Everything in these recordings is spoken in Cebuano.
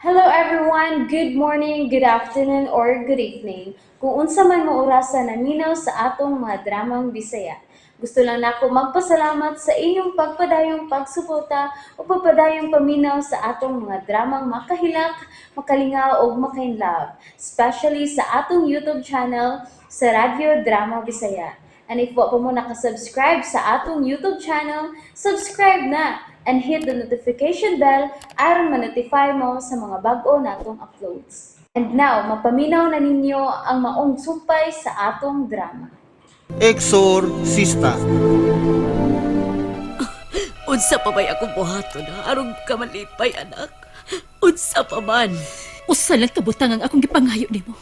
Hello everyone! Good morning, good afternoon, or good evening. Kung unsa man mo orasa naminaw sa atong mga dramang Bisaya. Gusto lang nako magpasalamat sa inyong pagpadayong pagsuporta o pagpadayong paminaw sa atong mga dramang makahilak, makalingaw ug makainlove, especially sa atong YouTube channel sa Radyo Drama Bisaya. And if wa pa mo nakasubscribe sa atong YouTube channel, subscribe na and hit the notification bell aron ma-notify mo sa mga bag-o natong uploads. And now, mapaminaw na ninyo ang maong sumpay sa atong drama. Exorcista. Unsa pa may akong buhaton ha? Aron ka malipay, anak. Unsa pa man. Usa lang kabutang ang akong gipangayo nimo.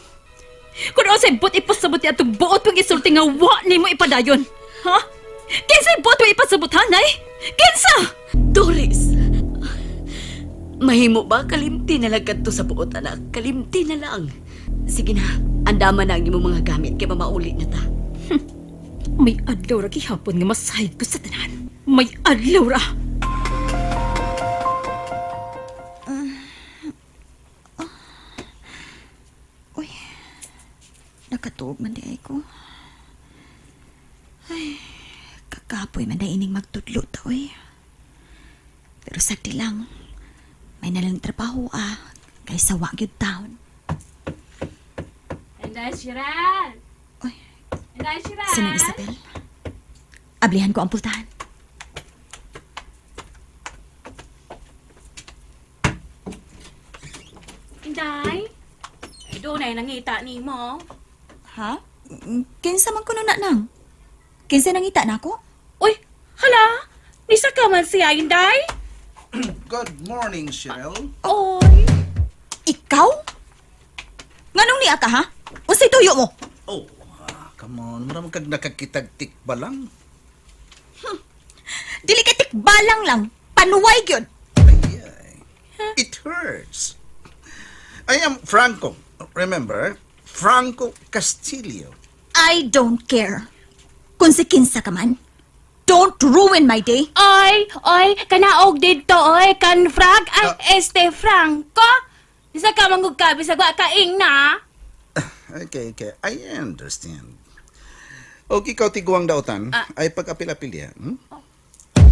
Kung unsay buot ipasabot ni atong buot pang isulti nga wa nimo ipadayon. Ha? Kinsay buot mo ipasabot ha, nay? Kinsa? Doris! Mahimo ba? Kalimti na lang kadto sa buot, anak. Kalimti na lang. Sige na, andama na ang imong mga gamit kay mamauli na ta. May adlaw ra gihapon nga masayod ko sa tanan. May adlaw ra. Uy, nakatuog man di ay ko. Ay, kakapoy man na ining magtudlo ta, uy. Pero sagdi lang, may nalang trabaho ah, kaysa wa gyud taon. Inday Shiral! Uy, Inday Shiral! sinang Isabel? Ablihan ko ang pultahan. Inday? Ay, doon ay nangita ni mo. Ha? Kinsa man kuno na nang? Kinsa nangita nako? Uy, hala! Nisa ka man siya, Inday? Good morning, Cheryl. Oy! Ikaw? Nganong niya ka ha? Unsay tuyo mo? Oh, come on. Maraming kag nakakitagtik ba lang? Dili ka tikbalang lang. Panuway gyud. Ay, ay. It hurts. I am Franco. Remember? Franco Castillo. I don't care. Kung si kinsa ka man, don't ruin my day. Oy, oy, kanaog dito, oy, kan frag, ay, este Franco. Nisa ka man ka, bisag wa kaing na. Okay. I understand. Okay, ikaw tiguang dautan, ay pag-apil-apil yan. Hmm?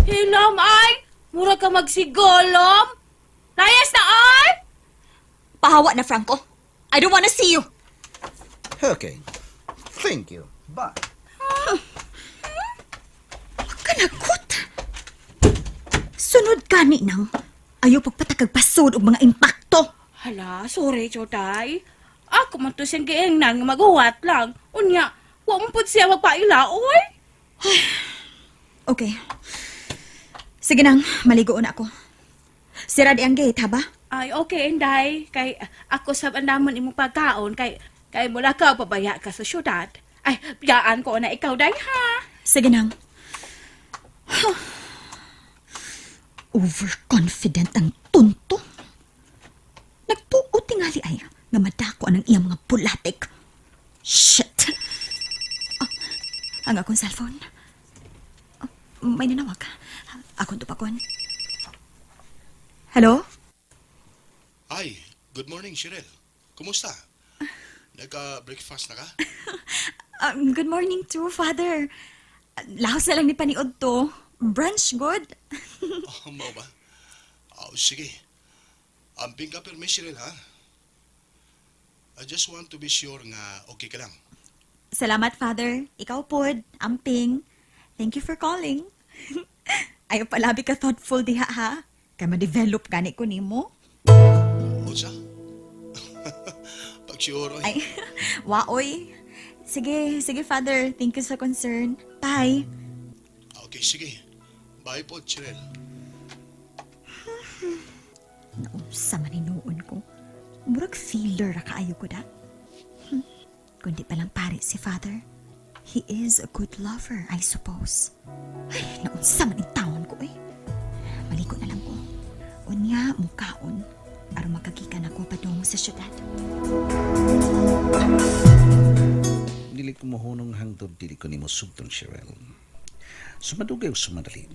Hilom, ay! Mura ka magsigolom. Layas na, oy! Pahawa na, Franco. I don't wanna see you. Okay. Thank you. Bye. Kanagot. Sunod gani nang. Ayaw pagpatakag pasod og mga impakto. Hala, sorry, Choday. Ako man to siyang giingnan nga maguwat lang. Unya, wa mo pud siya magpaila, oy. Okay. Sige nang, maligo na ako. Sira di ang gate, ha ba? Ay, okay, Inday. Kay ako sa andamon imong pagkaon kay kay mula ka pabaya ka sa syudad. Ay, biyaan ko na ikaw, day ha. Sige nang. Overconfident ang tunto. Nagtuo tingali ay nga madako ang iyang mga bulatik. Shit! Ah, ang akong cellphone. Ah, may nanawag. Akong tupakon. Hello? Hi, good morning, Cheryl. Kumusta? Nagka-breakfast na ka? Good morning too, Father. Lahos na lang ni paniod to. Brunch good. Oh, mao ba? Oh, sige. Amping ka permi, Cheryl, ha? I just want to be sure nga okay ka lang. Salamat, Father. Ikaw pod, amping. Thank you for calling. Ayaw palabi ka thoughtful diha, ha? Kay ma-develop gani ko nimo. Unsa? Pag sure, oy. Ay, waoy. Sige, sige, Father. Thank you sa concern. Bye. Okay, sige. Bye po, Cheryl. Naunsa man hinuon ko. Murag feeler ra kaayo ko da. Kundi pa lang pare si Father. He is a good lover, I suppose. Ay, naunsa man taon ko eh. Maliko na lang ko. Unya, mukaon. Aron makagikan ako padung sa syudad. Dili ko mohunong hangtod dili ko nimo sugton, Cheryl. Sumadugay o sumadali.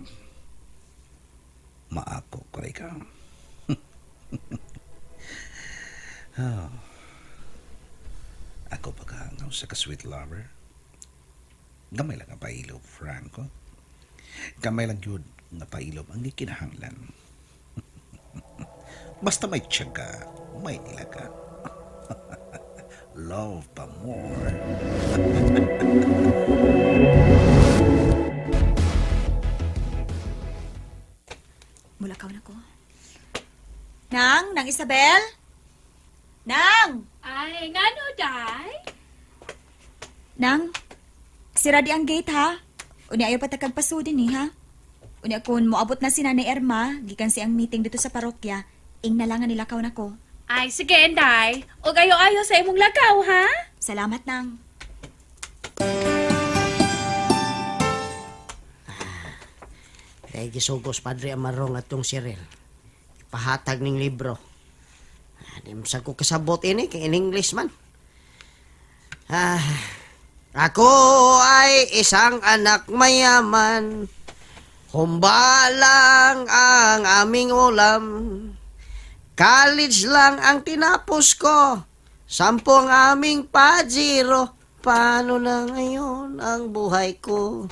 Maako ko ikaw. Oh. Ako pagkahangaw sa ka-sweet lover. Gamay lang ang pailob, Franco. Gamay lang yun nga pailob ang gikinahanglan. Basta may tiyaga, may nilaga. Love pa more. Mulakaw na ko. Nang, Nang Isabel? Nang! Ay, ngano, day? Nang, sira di ang gate ha. Unya ayaw patakag pasudin ni ha. Unya kung moabot na si Nanay Erma, gikan siyang meeting dito sa parokya, ing nalangan nila kaw nako. Ay, sige, Inday. O ayo-ayo sa imong lakaw, ha? Salamat, Nang. Kay gisugos Padre Amarong atong Cyril. Ipahatag ning libro. Ah, di mo sa ko kasabot ini kay in English man. Ah, ako ay isang anak mayaman. Humba lang ang aming ulam. College lang ang tinapos ko. 10 ang aming pajero. Paano na ngayon ang buhay ko?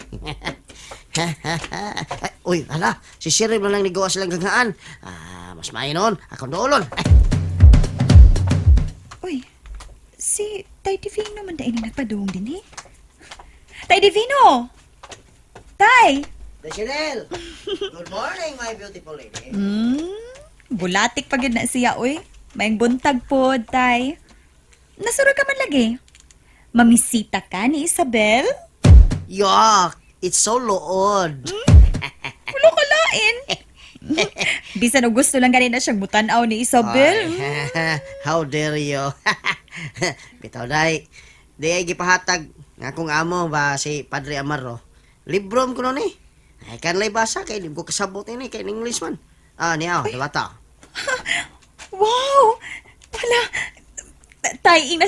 Ay, uy, hala, si Cyril man lang nigawa silang gagaan. Ah, mas maayo noon. Akong doolon. Ay, Uy, si Tay Divino man dahil nagpadung din eh. Tay Divino! Tay! Cyril! Good morning, my beautiful lady. Bulatik pa gyud na siya, uy. Maayong buntag po, Tay. Nasuro ka man lagi. Mamisita ka ni Isabel? Yuck! It's so lood. Wala ka lain. Bisan og gusto lang ganina siyang mutanaw ni Isabel. Ay, how dare you? Bitaw day. Di ay gipahatag nga akong amo ba si Padre Amaro. Libro ko noon eh. Ay, kanlay basa kay di ko kasabot ini kay in English man. Ah, niya, dawata. Wow! Wala. Tay, ing na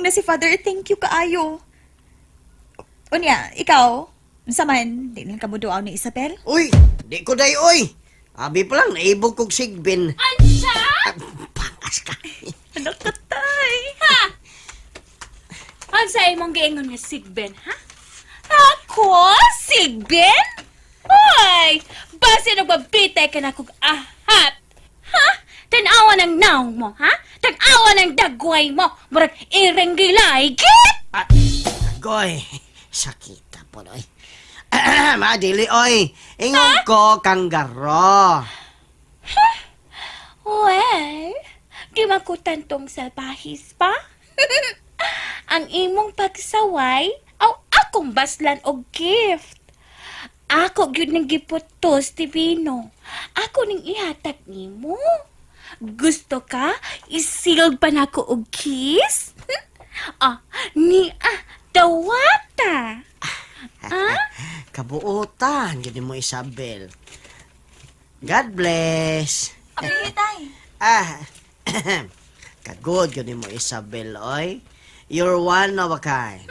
si Father. Thank you kaayo. Unya, ikaw, unsa man, di lang ka mo duaw ni Isabel? Uy, di ko day oy. Abi pa lang naibog kog sigbin. Ansa? Ah, Pangas ka. Anak ka, tay. Ha? Ansa imong giingon nga sigben, ha? Ako? Sigben? Hoy! Base nagbabitay ka na kog ahat. Ha? Tanawa ng naong mo, ha? Tanawa ng dagway mo. Murag iring gilay. Git! Ah, Goy, sakita po oy. Madili oy. Ingon ko kanggaro. Well, di man ko tantong salbahis pa. Ang imong pagsaway aw akong baslan og gift. Ako gyud ning giputos, Divino. Ako ning ihatag nimo. Gusto ka? Isilog pa nako og kiss? Ah, ni ah, dawata. Kabuotan gyud mo Isabel. God bless. Ablihi, tay. Ah, kagod yun mo, Isabel, oy. You're one of a kind.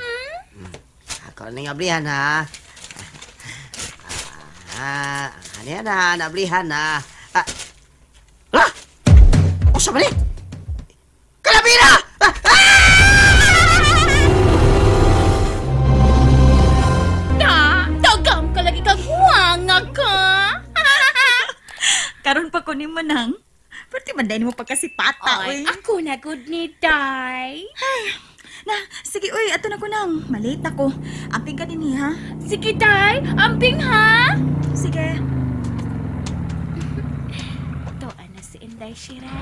Ako ning ablihan, ha? Ah, ano yan, ha? Nablihan, ha? Ah, ah! Usa ba ni? Kalabina! Ah! Ta, tagam ka lagi kag huwanga ka. Karon pa ko ni Manang. Pwede man dahil mo pagkasipata, Ay, uy. ako na good ni Day. Na, sige, uy, ato na ko nang. Malate ako. Amping ka din, ha? Sige, Day. Amping, ha? Sige. Ito, ana si Inday Shira.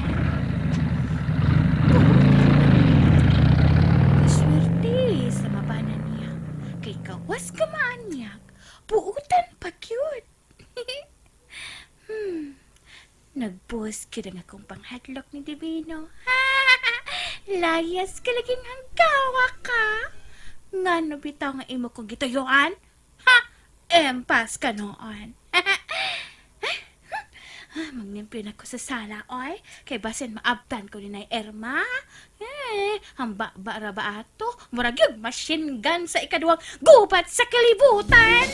Kaswerte sa mabana niya. Kay kawas kamaan niya. Buutan pa cute. Nagbuhos kid ang akong panghadlok ni Divino. Layas ka laging hanggawa ka. Ngano bitaw nga imo kong gituyuan? Ha? Empas ka noon. Ah, Magnimpyo na ko sa sala, oy. Kay basin maabtan ko ni Nay Erma. Eh, ang ba ra ba ato? Murag yung machine gun sa ikaduhang gubat sa kalibutan.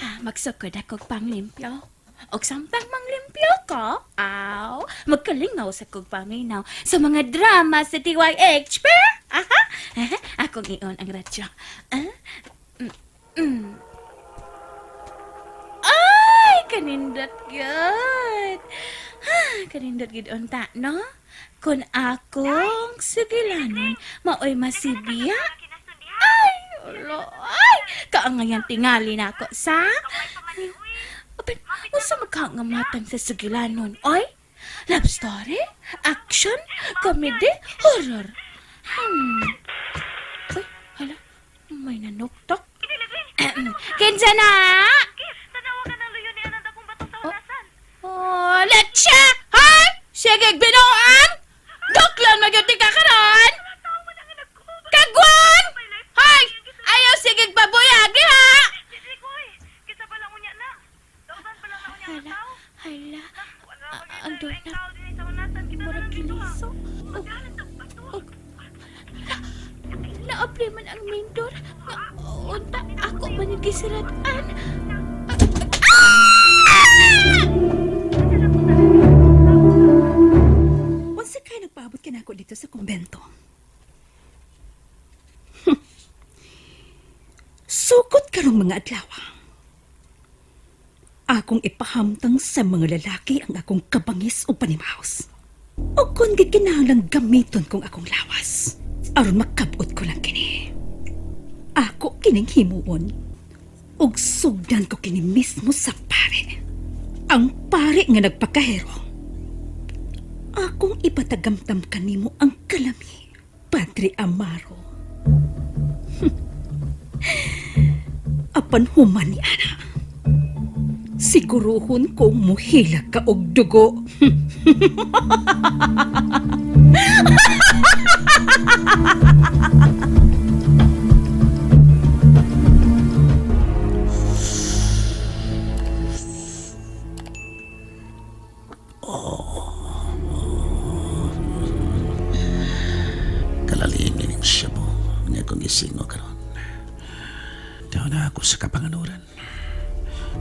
Ah, magsukod ako panglimpyo. Og samtang manglimpyo ko, aw, Magkalingaw sa kog paminaw sa mga drama sa TYH. Pa? Aha. Aha. Akong i-on ang radyo. Ah? Ay, kanindot gyud. Ha, kanindot gyud unta, no? Kun akong sugilanon, maoy masibiya. Ay, ulo, ay, kaangayan tingali na ako sa. Apan, unsa magkaangamatan sa sugilanon, oy? Love story? Action? Comedy? Horror? Uy, hala, may nanuktok. Kinsa na? Oh, letcha! Hay! Sige, binuang! Duklan magyuti ka karon! Kagwan! Hay! Ayaw sige babuyagi ha! Hala, hala. Ang doorknob. Murag kiliso. Og, og, naapli man ang main door. Nga, unta, ako man yung gisiratan. Unsa kay nagpaabot ka nako dito sa kumbento? Sukot karong mga adlaw. Akong ipahamtang sa mga lalaki ang akong kabangis o panimaos. O kung gikinahanglang gamiton kong akong lawas, aron makabot ko lang kini. Ako kining himuon, ug sugdan ko kini mismo sa pare. Ang pare nga nagpakahero. Akong ipatagamtam kanimo ang kalami, Padre Amaro. Apan human ni Ana. Siguruhon kong muhila ka og dugo. Kalalim ni siya po. Nga kong gising o karon. Daw na ako sa kapanganuran.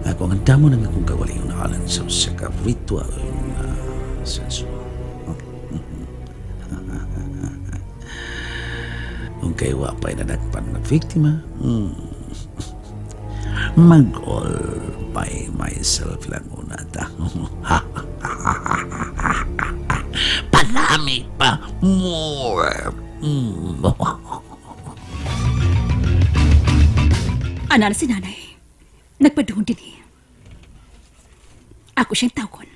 Ako ang damo ng akong kawaliyon na alang sa usa ka ritual na sensual. Kung kay wa pa'y nadakpan na biktima, mag-all by myself lang una ta. Palami pa more. Ana na si nanay. Nagpaduhon din eh. Ako siyang tawgon.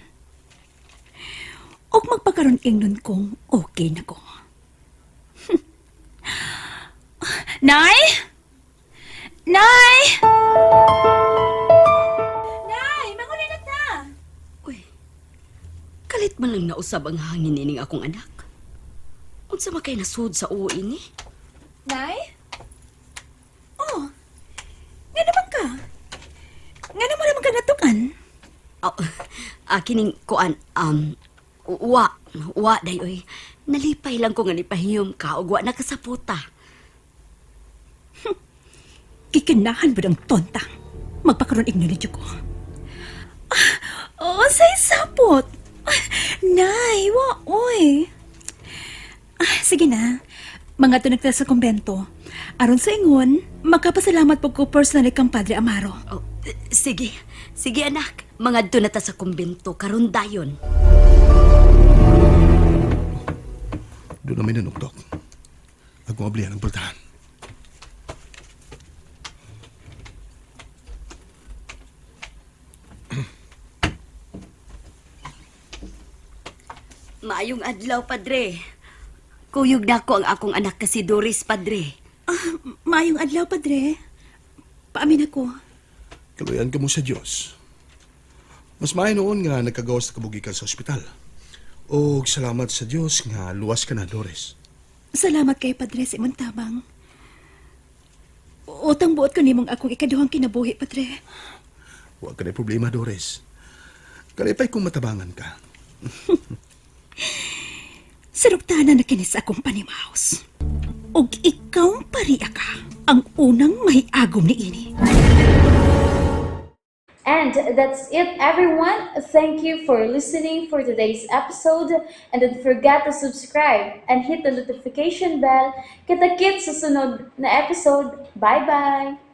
Og magpakaroon ingnon kong okay na ko. Nay! Nay! Nay, manguli na ta! Uy, kalit man lang nausab ang hangin ining akong anak. Unsa man kay nasud sa uo ini? Nay? Oh, nga naman ka? Nga naman naman ka natukan? Oh, kining kuan wa wa day oy. Nalipay lang ko nga nipahiyom ka og wa nakasaputa. Kikinahan ba ang tonta? Magpakaroon igno ni ko. Ah, oh, say sapot. Ah, Nay, wa, oy. Ah, sige na. Mga tunag ta sa kumbento. Aron sa ingon, magkapasalamat po ko personally kang Padre Amaro. Oh, sige. Sige anak, mangadto na ta sa kumbento karon dayon. Doon na may nanuktok. Akong ablihan ang pultahan. Maayong adlaw, padre. Kuyog na ko ang akong anak kasi Doris, padre. Ah, maayong adlaw, Padre. Paamin ako. Kaluyan ka mo sa Diyos. Mas maayo noon nga nagkagawas na kabugikan sa ospital. O salamat sa Diyos nga luwas ka na, Doris. Salamat kay Padre sa imong tabang. Utang buot ko nimong akong ikaduhang kinabuhi, Padre. Huwag ka na problema, Doris. Kalipay kung matabangan ka. Sarugtanan na kini sa akong panimaos. Og ikaw pariya ka ang unang mahiagom ni ini. And that's it, everyone. Thank you for listening for today's episode. And don't forget to subscribe and hit the notification bell. Kita-kits sa sunod na episode. Bye-bye!